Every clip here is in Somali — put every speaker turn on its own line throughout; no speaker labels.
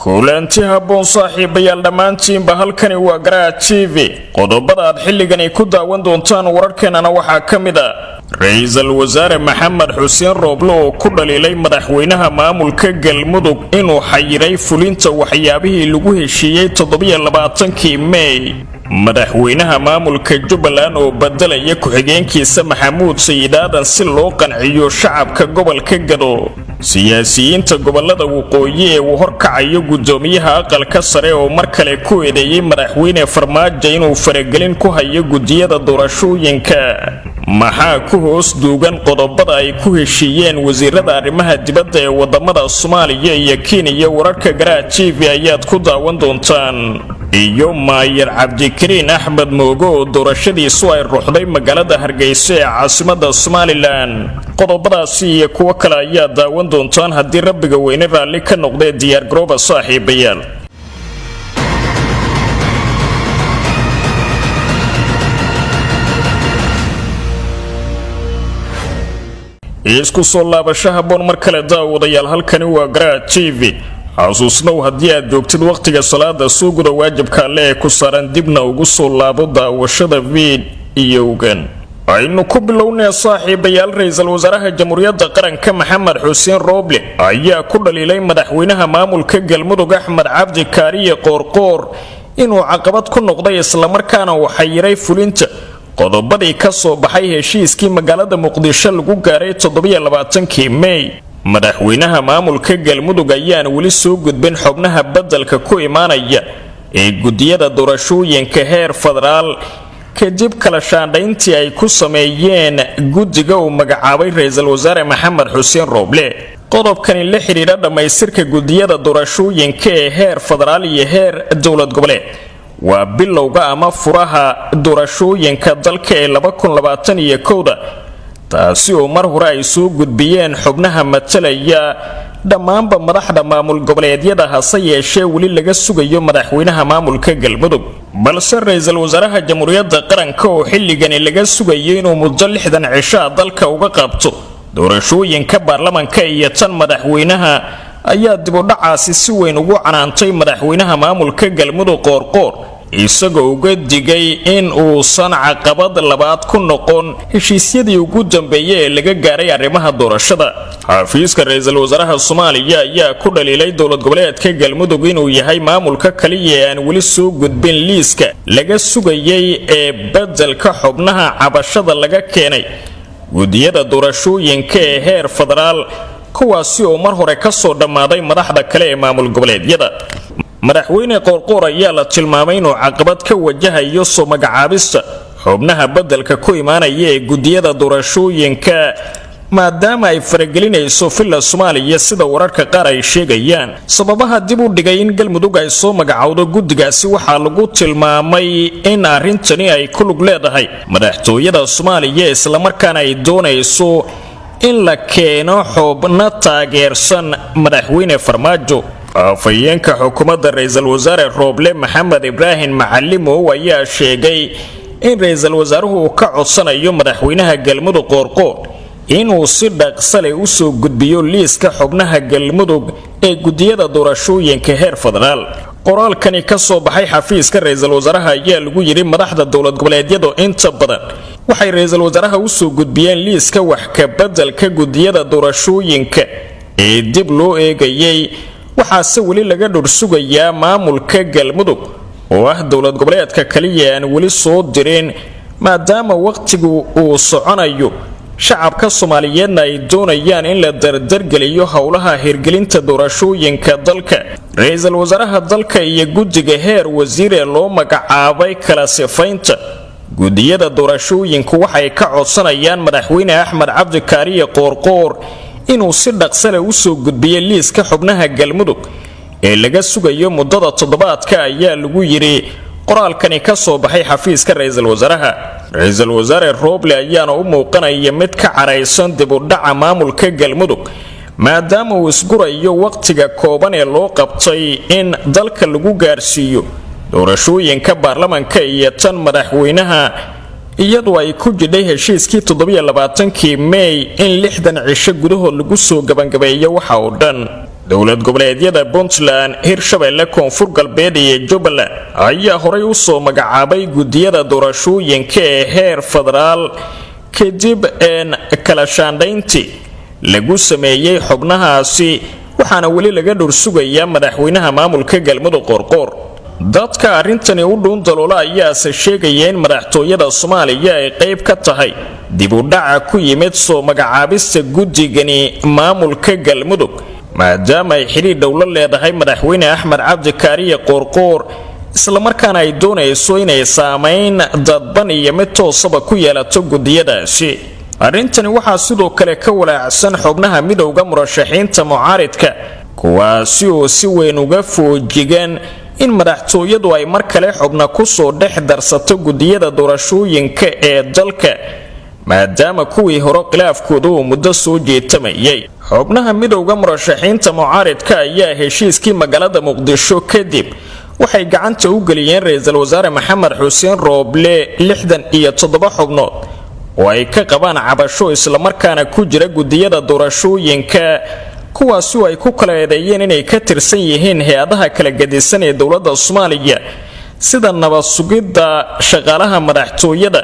Kulanti habboon, saaxiibayaal, dhammaantiinba. Halkani waa Garaad TV. Qodobada aad xilligani ku daawan doontaan wararkeenana waxaa ka mid a Ra-iisul Wasaare Maxamed Xuseen Rooble oo ku dhaliilay madaxweynaha maamulka Galmudug inuu xayiray fulinta waxyaabihii lagu heshiiyey 27-kii Mey, madaxweynaha maamulka Jubbaland oo bedelaya ku-xigeenkiisa Maxamuud Sayid Aadan si loo qanciyo shacabka gobolka Gado, siyaasiyiinta gobolada waqooyi ee uu horkacayo gudoomiyaha Aqalka Sare oo mar kale ku eedeeyey madaxweyne Farmaajo inuu faragelin ku hayo gudiyada doorashooyinka. Maxaa ku hoos duugan qodobada ay ku heshiiyeen wasiirada arrimaha dibadda ee wadamada Soomaaliya iyo Kenya? Wararka Garaad TV ayaad ku daawan doontaan. Iyo maayar Cabdikariin Axmed Moogo oo doorashadiisu ay ruxday magaalada Hargeysa ee caasimada Somalilan. Qodobadaasi iyo kuwo kale ayaa daawan doontaan haddii Rabbiga weyne raalli ka noqdee. Diyaargarooba, saaxiibayaal. Isku soo laabasho haboon mar kale, daawadayaal. Halkani waa Garaad TV. Xasuusnow, haddii aad joogtid wakhtiga salaada, suuguda waajibka Alle ee ku saaran, dibna ugu soo laabo daawashada fiidiyowgan. Aynu ku bilownee, saaxiibayaal, ra-iisul wasaaraha Jamhuuriyadda Qaranka Maxamed Xuseen Rooble ayaa ku dhaliilay madaxweynaha maamulka Galmudug Axmed Cabdi Kaariye Qoorqoor inuu caqabad ku noqday, islamarkaana uu xayiray fulinta qodobadii ka soo baxay heshiiskii magaalada Muqdisho lagu gaaray 27-kii Mey. Madaxweynaha maamulka Galmudug ayaan weli soo gudbin xubnaha beddelka ku imaanaya ee gudiyada doorashooyinka heer federaal, kadib kala shaandhayntii ay ku sameeyeen guddiga uu magacaabay ra-iisul wasaare Maxamed Xuseen Rooble. Qodobkani la xidhiidha dhammaystirka gudiyada doorashooyinka ee heer federaal iyo heer dowlad goboleed waa bilowga ama furaha doorashooyinka dalka ee 2021-da, taasi oo mar hore ay soo gudbiyeen xubnaha matalaya dhammaanba madaxda maamul goboleedyada, hase yeeshee weli laga sugayo madaxweynaha maamulka Galmudug. Balse ra-iisul wasaaraha Jamhuuriyadda Qaranka oo xilligani laga sugayo inuu muddo 60 cishaa dalka uga qabto doorashooyinka baarlamanka iyo tan madaxweynaha ayaa dibudhacaasi si weyn ugu canaantay madaxweynaha maamulka Galmudug Qoorqoor, isagoo uga digay in uusan caqabad labaad ku noqon heshiisyadii ugu dambeeyay ee laga gaaray arrimaha doorashada. Xafiiska ra-iisul wasaaraha Soomaaliya ayaa ku dhaliilay dowlad goboleedka Galmudug inuu yahay maamulka kaliya ee aan weli soo gudbin liiska laga sugayay ee beddelka xubnaha cabashada laga keenay gudiyada doorashooyinka ee heer federaal, kuwaasi oo mar hore ka soo dhammaaday madaxda kale ee maamul goboleedyada. Madaxweyne Qoorqoor ayaa la tilmaamay inuu caqabad ka wajahayo soo magacaabista xubnaha beddelka ku imaanaya ee gudiyada doorashooyinka, maadaama ay faragelinayso Villa Soomaaliya, sida wararka qaar ay sheegayaan. Sababaha dib u dhigay in Galmudug ay soo magacowdo guddigaasi waxaa lagu tilmaamay in arrintani ay ku lug leedahay madaxtooyada Soomaaliya, islamarkaana ay doonayso in la keeno xubno taageersan madaxweyne Farmaajo. Afhayeenka xukuumadda ra-iisul wasaare Rooble, Maxamed Ibraahim Macalimow, ayaa sheegay in ra-iisul wasaaruhu uu ka codsanayo madaxweynaha Galmudug Qoorqoor inuu si dhaqsale usoo gudbiyo liiska xubnaha Galmudug ee gudiyada doorashooyinka heer federaal. Qoraalkani ka soo baxay xafiiska ra-iisul wasaaraha ayaa lagu yidhi: madaxda dowlad goboleedyadu inta badan waxay ra-iisul wasaaraha usoo gudbiyeen liiska wax ka beddelka gudiyada doorashooyinka ee dib loo eegayay, waxaase weli laga dhursugayaa maamulka Galmudug oo ah dowlad goboleedka kaliya aan weli soo dirin, maadaama wakhtigu uu soconayo, shacabka Soomaaliyeedna ay doonayaan in la dardargeliyo howlaha hirgelinta doorashooyinka dalka. Ra-iisul wasaaraha dalka iyo guddiga heer wasiir ee loo magacaabay kala sifaynta gudiyada doorashooyinku waxay ka codsanayaan madaxweyne Axmed Cabdikaariye Qoorqoor inuu si dhaqsale usoo gudbiyo liiska xubnaha Galmudug ee laga sugayo muddada toddobaadka, ayaa lagu yidhi qoraalkani ka soo baxay xafiiska ra-iisul wasaaraha. Ra-iisul Wasaare Rooble ayaana u muuqanaya mid ka caraysan dib u dhaca maamulka Galmudug, maadaama uu isgurayo wakhtiga kooban ee loo qabtay in dalka lagu gaarsiiyo doorashooyinka baarlamanka iyo tan madaxweynaha, iyadoo ay ku jidhay heshiiskii 27-kii Mey in 60 cisho gudahood lagu soo gabangabeeyo waxa oo dhan. Dowlad goboleedyada Puntland, Hirshabeelle, Koonfur Galbeed iyo Jubbaland ayaa horay usoo magacaabay guddiyada doorashooyinka ee heer federaal kadib een kala shaandhayntii lagu sameeyey xubnahaasi, waxaana weli laga dhursugayaa madaxweynaha maamulka Galmudug Qoorqoor. Dadka arrintani u dhuundaloola ayaase sheegaya in madaxtooyada Soomaaliya ay qayb ka tahay dib u dhaca ku yimid soo magacaabista guddigani maamulka Galmudug, maadaama ay xidhiir dhow la leedahay madaxweyne Axmed Cabdi Kaariye Qoorqoor, islamarkaana ay doonayso inay saamayn dadban iyo mid toosaba ku yeelato guddiyadaasi. Arrintani waxaa sidoo kale ka walaacsan xubnaha midowda murashaxiinta mucaaridka, kuwaasi oo si weyn uga foojigan in madaxtooyadu ay mar kale xubna kusoo dhex darsato guddiyada doorashooyinka ee dalka, maadaama kuwii hore khilaafkooda uu muddo soo jeetamayay. Xubnaha midowda murashaxiinta mucaaridka ayaa heshiiskii magaalada Muqdisho kadib waxay gacanta u geliyeen ra-iisul wasaare Maxamed Xuseen Rooble 67 xubnood oo ay ka qabaan cabasho, islamarkaana ku jira guddiyada doorashooyinka, kuwaasi ay ku kala eedeeyeen inay ka tirsan yihiin hay-adaha kala gedisan ee dowladda Soomaaliya, sida nabad sugidda, shaqaalaha madaxtooyada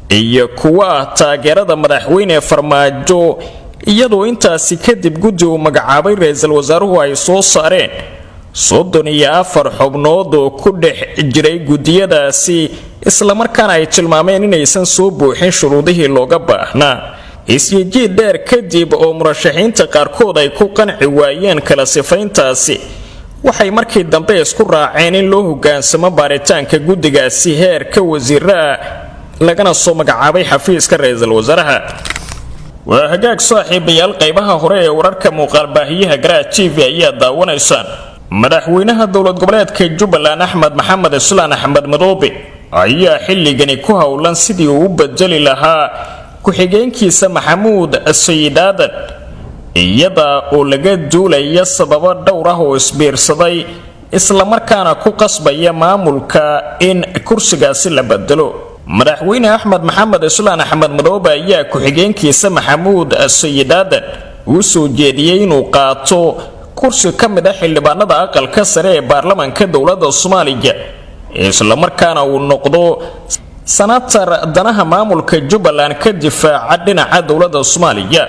iyo kuwa ah taageerada madaxweyne Farmaajo, iyadoo intaasi kadib guddi uu magacaabay ra-iisul wasaaruhu ay soo saareen 34 xubnood oo ku dhex jiray guddiyadaasi, islamarkaana ay tilmaameen inaysan soo buuxin shuruudihii looga baahnaa. Isyijiid dheer kadib oo murashaxiinta qaarkood ay ku qanci waayeen kala sifayntaasi, waxay markii dambe isku raaceen in loo hogaansamo baaritaanka guddigaasi heerka wasiiraa lagana soo magacaabay xafiiska ra-iisul wasaaraha. Waa hagaag, saaxiibayaal, qaybaha hore ee wararka muuqaalbaahiyaha Garaad TV ayaa daawanaysaan. Madaxweynaha dowlad goboleedka Jubbaland Axmed Maxamed Islaan Axmed Madoobe ayaa xilligani ku howlan sidii uu u bedeli lahaa ku-xigeenkiisa Maxamuud Sayid Aadan, iyada oo laga duulaya sababo dhowr ah oo isbiirsaday, islamarkaana ku qasbaya maamulka in kursigaasi la bedelo. Madaxweyne Axmed Maxamed Islaan Axmed Madoobe ayaa ku-xigeenkiisa Maxamuud Sayid Aadan uu soo jeediyey inuu qaato kursi ka mid ah xildhibaanada aqalka sare ee baarlamaanka dowladda Soomaaliya, islamarkaana uu noqdo sanatar danaha maamulka Jubbaland ka difaaca dhinaca dowladda Soomaaliya.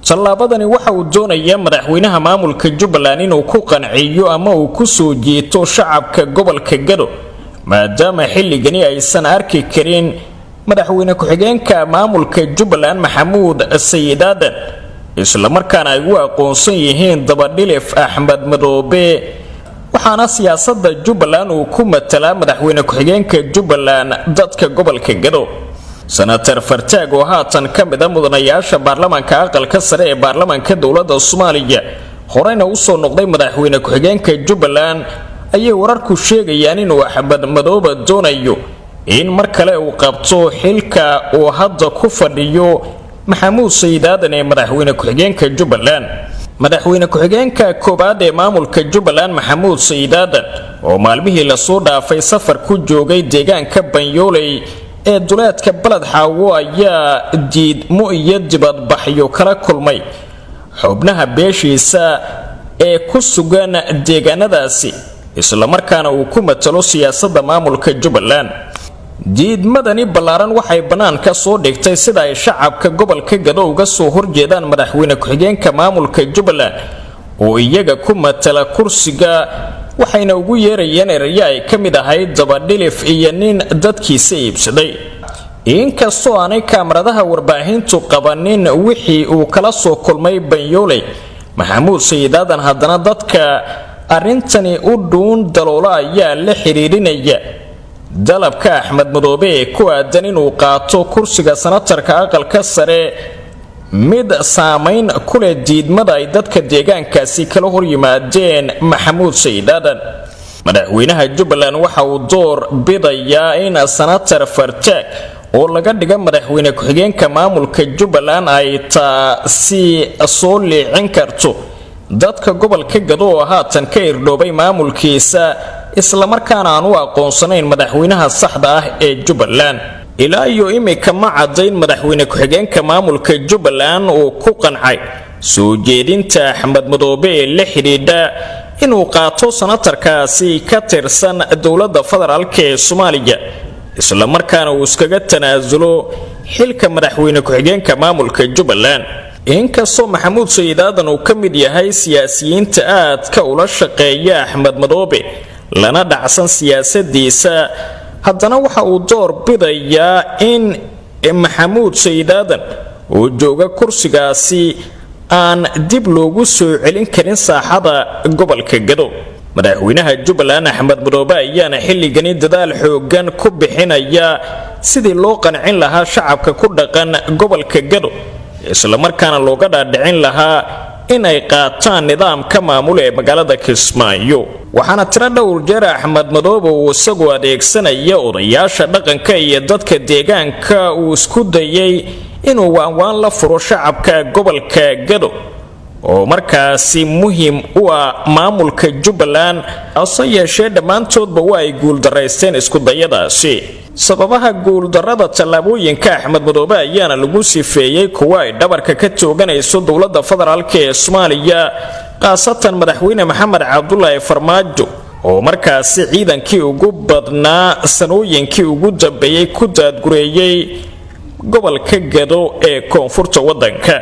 Tallaabadani waxa uu doonayaa madaxweynaha maamulka Jubbaland inuu ku qanciyo ama uu ku soo jiito shacabka gobolka Gado, maadaama xilligani aysan arki karin madaxweyne ku-xigeenka maamulka Jubbaland Maxamuud Sayid Aadan, islamarkaana ay u aqoonsan yihiin dabadhilif Axmed Madoobe. Waxaana siyaasada Jubbaland uu ku matalaa madaxweyne ku-xigeenka Jubbaland dadka gobolka Gado. Senatar Fartaag oo haatan ka mid a mudanayaasha baarlamaanka aqalka sare ee baarlamaanka dowladda Soomaaliya, horeyna usoo noqday madaxweyne ku-xigeenka Jubbaland, ayay wararku sheegayaan inuu Axmed Madoobe doonayo in mar kale uu qabto xilka uu hadda ku fadhiyo Maxamuud Sayid Aadan ee madaxweyne ku-xigeenka Jubbaland. Madaxweyne ku-xigeenka koowaad ee maamulka Jubbaland Maxamuud Sayid Aadan oo maalmihii lasoo dhaafay safar ku joogay deegaanka Banyooley ee duleedka Baled Xaawo ayaa diidmo iyo dibadbaxyo kala kulmay xubnaha beeshiisa ee ku sugan deegaanadaasi, islamarkaana uu ku matalo siyaasadda maamulka Jubbaland. Diidmadani ballaaran waxay bannaanka soo dhigtay sida ay shacabka gobolka Gado uga soo horjeedaan madaxweyne ku-xigeenka maamulka Jubbaland oo iyaga ku matala kursiga, waxayna ugu yeerayeen erayo ay ka mid ahayd dabadhilif iyo nin dadkiisa iibsaday. Inkastoo aanay kaamaradaha warbaahintu qabanin wixii uu kala soo kulmay Banyooley Maxamuud Sayid Aadan, haddana dadka arrintani u dhuun daloola ayaa la xidhiidhinaya dalabka Axmed Madoobe ee ku aadan inuu qaato kursiga sanatarka aqalka sare mid saamayn ku leh diidmada ay dadka deegaankaasi kala hor yimaadeen Maxamuud Sayid Aadan. Madaxweynaha Jubbaland waxa uu door bidayaa in sanatar Fartaag oo laga dhiga madaxweyne ku-xigeenka maamulka Jubbaland ay taasi soo liicin karto dadka gobolka Gado oo haatan ka irdhoobay maamulkiisa, islamarkaana aan u aqoonsanayn madaxweynaha saxda ah ee Jubbaland. Ilaa iyo imika ma caddayn madaxweyne ku-xigeenka maamulka Jubbaland uu ku qancay Soo jeedinta Axmed Madoobe ee la xidhiidha inuu qaato sanatarkaasi ka tirsan dowladda federaalk ee Soomaaliya, islamarkaana uu iskaga tanaasulo xilka madaxweyne ku-xigeenka maamulka Jubbaland. Inkastoo Maxamuud Sayid Aadan uu ka mid yahay siyaasiyiinta aadka ula shaqeeya Axmed Madoobe lana dhacsan siyaasadiisa, haddana waxa uu door bidayaa in Maxamuud Sayid Aadan oo jooga kursigaasi aan dib loogu soo celin karin saaxada gobolka Gado. Madaxweynaha Jubbaland Axmed Madoobe ayaana xilligani dadaal xoogan ku bixinaya sidii loo qancin lahaa shacabka ku dhaqan gobolka Gado, islamarkaana looga dhaadhicin lahaa in ay qaataan nidaamka maamul ee magaalada Kismaayo. Waxaana tiro dhowr jeer Axmed Madoobe uu isagoo adeegsanaya odayaasha dhaqanka iyo dadka deegaanka uu isku dayay inuu waanwaan la furo shacabka gobolka Gado, oo markaasi muhiim u ah maamulka Jubbaland, hase yeeshee dhammaantoodba waa ay guuldaraysteen iskudayadaasi. Sababaha guuldarrada tallaabooyinka Axmed Madoobe ayaana lagu sifeeyey kuwa ay dhabarka ka tooganayso dowladda federaalk ee Soomaaliya, khaasatan madaxweyne Maxamed Cabdulaahi Farmaajo, oo markaasi ciidankii ugu badnaa sanooyinkii ugu dambeeyey ku daadgureeyey gobolka Gado ee koonfurta waddanka.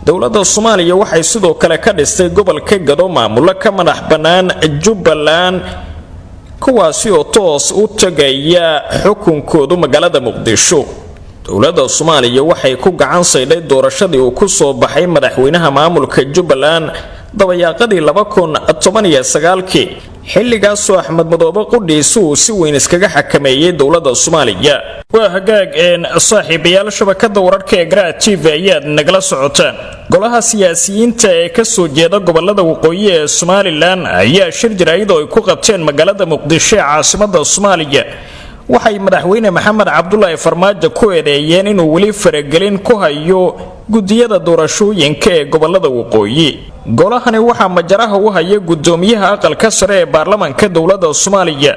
Dowladda Soomaaliya waxay sidoo kale ka dhistay gobolka Gado maamulo ka madax bannaan Jubbaland, kuwaasi oo toos u tagaya xukunkoodu magaalada Muqdisho. Dowladda Soomaaliya waxay ku gacan saydhay doorashadii uu ku soo baxay madaxweynaha maamulka Jubbaland dabayaaqadii 2019-kii, xilligaasoo Axmed Madoobe qudhiisu uu si weyn iskaga xakameeyey dowladda Soomaaliya. Waa hagaag een saaxiibayaal, shabakada wararka ee Garaad TV ayaad nagala socotaan. Golaha siyaasiyiinta ee kasoo jeeda gobolada waqooyi ee Somalilan ayaa shir jaraa'id oo ay ku qabteen magaalada Muqdisho ee caasimada Soomaaliya waxay madaxweyne Maxamed Cabdulaahi Farmaajo ku eedeeyeen inuu weli faragelin ku hayo gudiyada doorashooyinka ee gobolada waqooyi. Golahani waxaa majaraha u haya gudoomiyaha aqalka sare ee baarlamaanka dowladda Soomaaliya,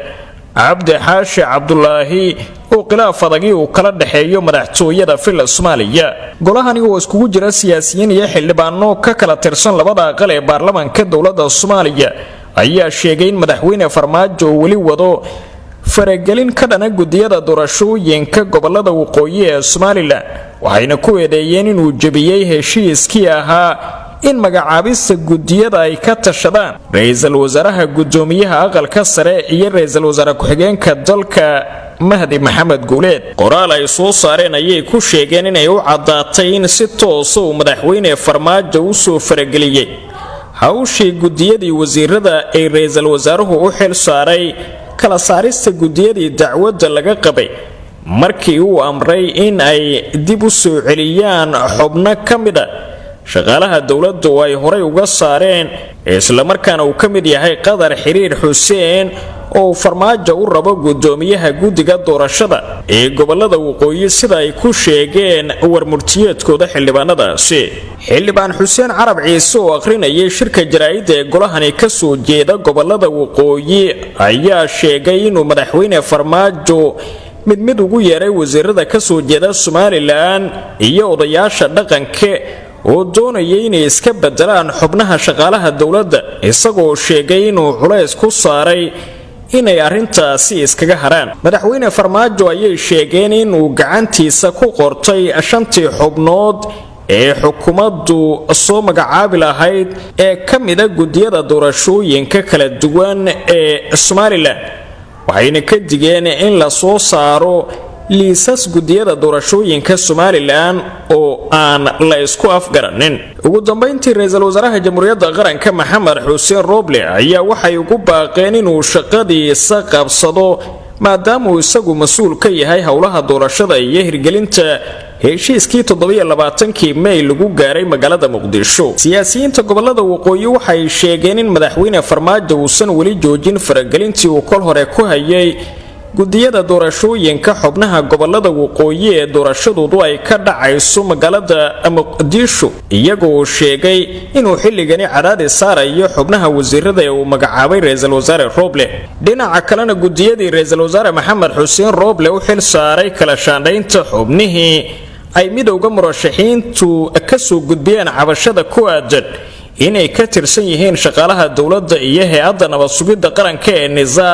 Cabdi Xaashi Cabdulaahi, oo khilaaf adagi uu kala dhexeeyo madaxtooyada Villa Soomaaliya. Golahani oo iskugu jira siyaasiyiin iyo xildhibaano ka kala tirsan labada aqal ee baarlamaanka dowladda Soomaaliya ayaa sheegay in madaxweyne Farmaajo uu weli wado faragelin ka dhana gudiyada doorashooyinka gobolada waqooyi ee Somalilan, waxayna ku eedeeyeen inuu jebiyey heshiiskii ahaa in magacaabista gudiyada ay ka tashadaan ra-iisul wasaaraha, gudoomiyaha aqalka sare iyo ra-iisul wasaare ku-xigeenka dalka Mahdi Maxamed Guuleed. Qoraal ay soo saareen ayay ku sheegeen inay u caddaatay in si toosa uu madaxweyne Farmaajo u soo farageliyey hawshii gudiyadii wasiirada ay ra-iisul wasaaruhu u xil saaray kala saarista gudiyadii dacwadda laga qabay, markii uu amray in ay dib u soo celiyaan xubno ka mid a shaqaalaha dowladda oo ay horay uga saareen, islamarkaana uu ka mid yahay Qadar Xiriir Xuseen oo uu Farmaajo u rabo gudoomiyaha guddiga doorashada ee gobolada waqooyi, sida ay ku sheegeen warmurtiyeedkooda xildhibaanadaasi. Xildhibaan Xuseen Carab Ciise oo akhrinayay shirka jaraa'idda ee golahani kasoo jeeda gobolada waqooyi ayaa sheegay inuu madaxweyne Farmaajo mid mid ugu yeeray wasiirada kasoo jeeda Somalilan iyo odayaasha dhaqanka oo doonayay inay iska bedelaan xubnaha shaqaalaha dowladda, isagoo sheegay inuu culays ku saaray inay arrintaasi iskaga haraan. Madaxweyne Farmaajo ayay sheegeen inuu gacantiisa ku qortay shantii xubnood ee xukuumaddu soo magacaabi lahayd ee ka mida gudiyada doorashooyinka kala duwan ee Somalilan, waxayna ka digeen in la soo saaro liisas gudiyada doorashooyinka Somalilan oo aan la isku afgaranin. Ugu dambayntii, ra-iisul wasaaraha Jamhuuriyadda Qaranka Maxamed Xuseen Roble ayaa waxay ugu baaqeen inuu shaqadiisa qabsado, maadaama uu isagu mas-uul ka yahay howlaha doorashada iyo hirgelinta heshiiskii 27-kii Mey lagu gaaray magaalada Muqdisho. Siyaasiyiinta gobolada waqooyi waxay sheegeen in madaxweyne Farmaajo uusan weli joojin faragelintii uu kol hore ku hayay gudiyada doorashooyinka xubnaha gobolada waqooyi ee doorashadoodu ay ka dhacayso magaalada Muqdisho, iyagoo sheegay inuu xilligani cadaadis saarayo xubnaha wasiirada ee uu magacaabay ra-iisul wasaare Roble. Dhinaca kalena, gudiyadii ra-iisul wasaare Maxamed Xuseen Roble u xil saaray kala shaandhaynta xubnihii Ay midowda murashaxiintu kasoo gudbiyeen cabashada ku aadan inay ka tirsan yihiin shaqaalaha dowladda iyo hay-adda nabad sugidda qaranka ee NISA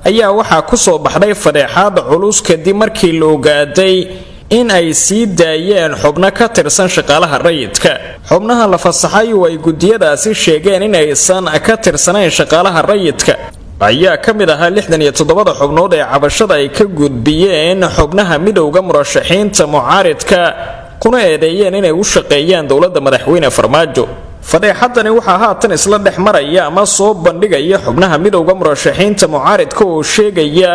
ayaa waxaa kusoo baxday fadeexaad culus, kadib markii la ogaaday in ay sii daayeen xubno ka tirsan shaqaalaha rayidka. Xubnaha la fasaxay oo ay gudiyadaasi sheegeen inaysan ka tirsanayn shaqaalaha rayidka ayaa ka mid ahaa 67-da xubnood ee cabashada ay ka gudbiyeen xubnaha midowda murashaxiinta mucaaridka, kuna eedeeyeen inay u shaqeeyaan dowladda Madaxweyne Farmaajo. Fadeexadani waxaa haatan isla dhex maraya ama soo bandhigaya xubnaha midowda murashaxiinta mucaaridka oo sheegaya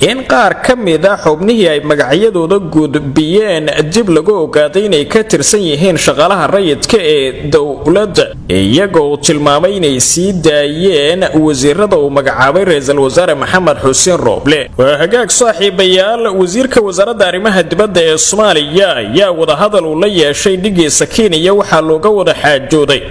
in qaar ka mid a xubnihii ay magacyadooda gudbiyeen dib lagu ogaaday inay ka tirsan yihiin shaqaalaha rayidka ee dowladda, iyagoo tilmaamay inay sii daayeen wasiirada uu magacaabay Ra-iisul Wasaare Maxamed Xuseen Rooble. Waa hagaag, saaxiibayaal. Wasiirka wasaaradda arrimaha dibadda ee Soomaaliya ayaa wadahadal uu la yeeshay dhigiisa Kenya waxaa looga wada xaajooday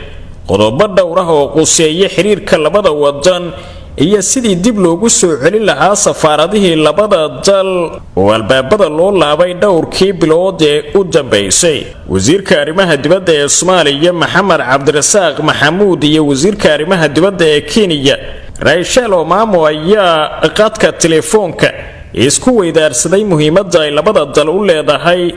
qodobo dhowr ah oo quseeya xiriirka labada wadan iyo sidii dib loogu soo celin lahaa safaaradihii labada dal oo albaabada loo laabay dhowrkii bilood ee u dambaysay. Wasiirka arrimaha dibadda ee Soomaaliya Maxamed Cabdirasaaq Maxamuud iyo wasiirka arrimaha dibadda ee Kenya Raychelle Omamo ayaa qadka telefoonka isku weydaarsaday muhiimadda ay labada dal u leedahay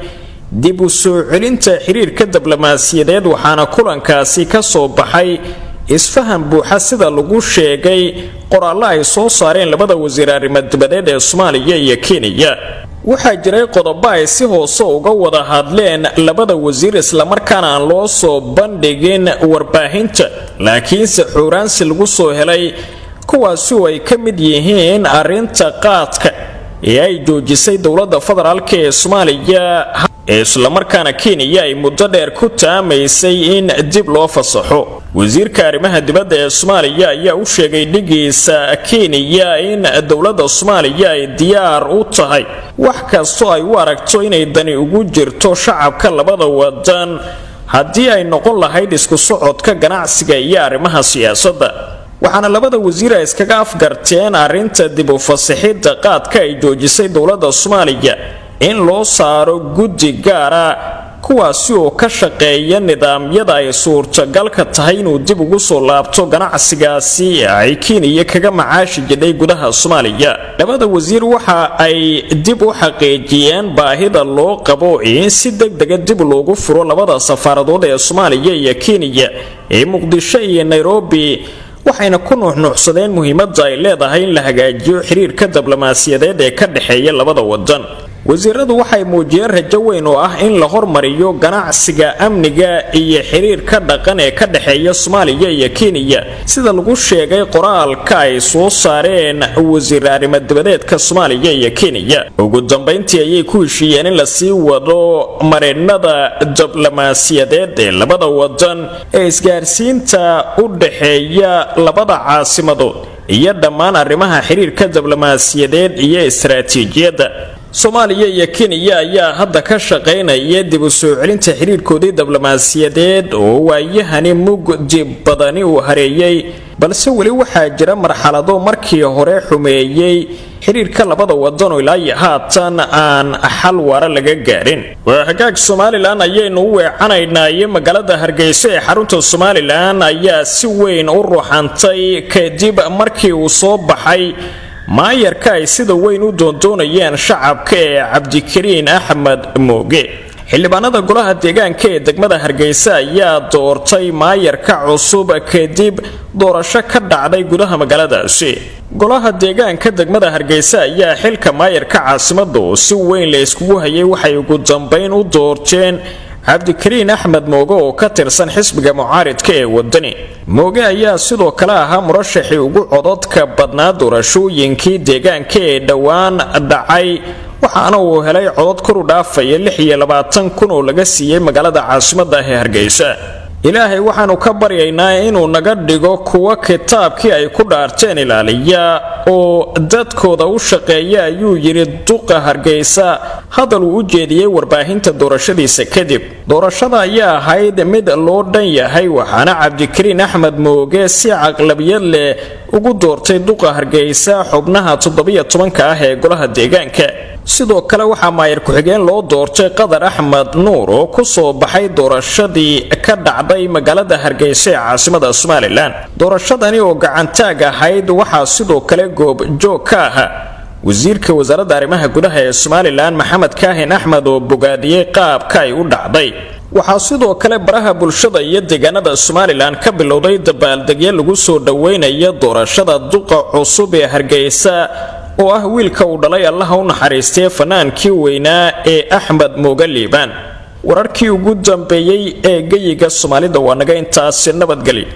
dib u soo celinta xiriirka diblomaasiyadeed, waxaana kulankaasi ka soo baxay isfahan buuxa, sida lagu sheegay qoraallo ay soo saareen labada wasiir arrimo dibadeed ee Soomaaliya iyo Kenya. Waxaa jiray qodobo ay si hoose uga wada hadleen labada wasiir, islamarkaana aan loo soo bandhigin warbaahinta, laakiinse xuuraansi lagu soo helay, kuwaasi oo ay ka mid yihiin arrinta qaadka ee ay joojisay dowladda federaalka ee Soomaaliya, islamarkaana Kenya ay muddo dheer ku taamaysay in dib loo fasaxo. Wasiirka arrimaha dibadda ee Soomaaliya ayaa u sheegay dhigiisa Kenya in dowladda Soomaaliya ay diyaar u tahay wax kastoo ay u aragto inay dani ugu jirto shacabka labada wadan, haddii ay noqon lahayd isku socodka ganacsiga iyo arrimaha siyaasadda. Waxaana labada wasiir ay iskaga afgarteen arrinta dib u fasixidda qaadka ay joojisay dowladda Soomaaliya in loo saaro guddi gaara, kuwaasi oo ka shaqeeya nidaamyada ay suurtagalka tahay inuu dib ugu soo laabto ganacsigaasi ay Kenya kaga macaashi jidhay gudaha Soomaaliya. Labada wasiir waxa ay dib u xaqiijiyeen baahida loo qabo in si degdega dib loogu furo labada safaaradood ee Soomaaliya iyo Kenya ee Muqdisho iyo Nairobi, waxayna ku nuuxnuuxsadeen muhiimadda ay leedahay in la hagaajiyo xiriirka diblomaasiyadeed ee ka dhexeeya labada wadan. Wasiiradu waxay muujiyeen rajo weyn oo ah in la hormariyo ganacsiga, amniga iyo xiriirka dhaqan ee ka dhexeeya Soomaaliya iyo Kenya, sida lagu sheegay qoraalka ay soo saareen wasiir arrimo dibadeedka Soomaaliya iyo Kenya. Ugu dambayntii ayay ku heshiiyeen in lasii wado marinada diblomaasiyadeed ee labada wadan ee isgaarsiinta u dhaxeeya labada caasimadood iyo dhammaan arrimaha xiriirka diblomaasiyadeed iyo istaraatiijiyadda. Soomaaliya iyo Kenya ayaa hadda ka shaqaynaya dib u soo celinta xiriirkoodii diblomaasiyadeed oo waayahani mugdi badani uu hareeyey, balse weli waxaa jira marxalado markii hore xumeeyey xiriirka labada wadan oo ilaa iyo haatan aan xal waara laga gaarin. Waa hagaag. Somaliland ayaynu u weecanaynaa iyo magaalada Hargeysa ee xarunta Somaliland ayaa si weyn u ruxantay kadib markii uu soo baxay maayarka ay sida weyn u doondoonayeen shacabka ee Cabdikariin Axmed Mooge. Xildhibaanada golaha deegaanka ee degmada Hargeysa ayaa doortay maayarka cusub kadib doorasho ka dhacday gudaha magaaladaasi. Golaha deegaanka degmada Hargeysa ayaa xilka maayarka caasimada oo si weyn la iskugu hayay waxay ugu dambeyn u doorteen Cabdikariin Axmed Mooge oo ka tirsan xisbiga mucaaridka ee Wadani. Mooge ayaa sidoo kale ahaa murashaxii ugu cododka badnaa doorashooyinkii deegaanka ee dhowaan dhacay, waxaana uu helay codod kor u dhaafaya 26,000 oo laga siiyey magaalada caasimada ah ee Hargeysa. "Ilaahay waxaanu ka baryaynaa inuu naga dhigo kuwa kitaabkii ay ku dhaarteen ilaaliya oo dadkooda u shaqeeya," ayuu yidhi duqa Hargeysa hadal uu u jeediyey warbaahinta doorashadiisa kadib. Doorashada ayaa ahayd mid loo dhan yahay, waxaana Cabdikariin Axmed Mooge si aqlabiyad leh ugu doortay duqa Hargeysa xubnaha 17-ka ah ee golaha deegaanka. Sidoo kale waxaa maayir ku-xigeen loo doortay Qadar Axmed Nuur oo kusoo baxay doorashadii ka dhacday magaalada Hargeysa ee caasimada Somalilan. Doorashadani oo gacantaag ahayd waxaa sidoo kale goobjoog ka ahaa wasiirka wasaaradda arrimaha gudaha ee Somalilan, Maxamed Kaahin Axmed, oo bogaadiyey qaabka ay u dhacday. Waxaa sidoo kale baraha bulshada iyo deegaanada Somalilan ka bilowday dabaaldegyo lagu soo dhoweynayo doorashada duqa cusub ee Hargeysa, oo ah wiilka uu dhalay, Allaha u naxariistay, fanaankii weynaa ee Axmed Mooga Liibaan. Wararkii ugu dambeeyey ee geyiga Soomaalida waa naga intaasi. Nabadgeli.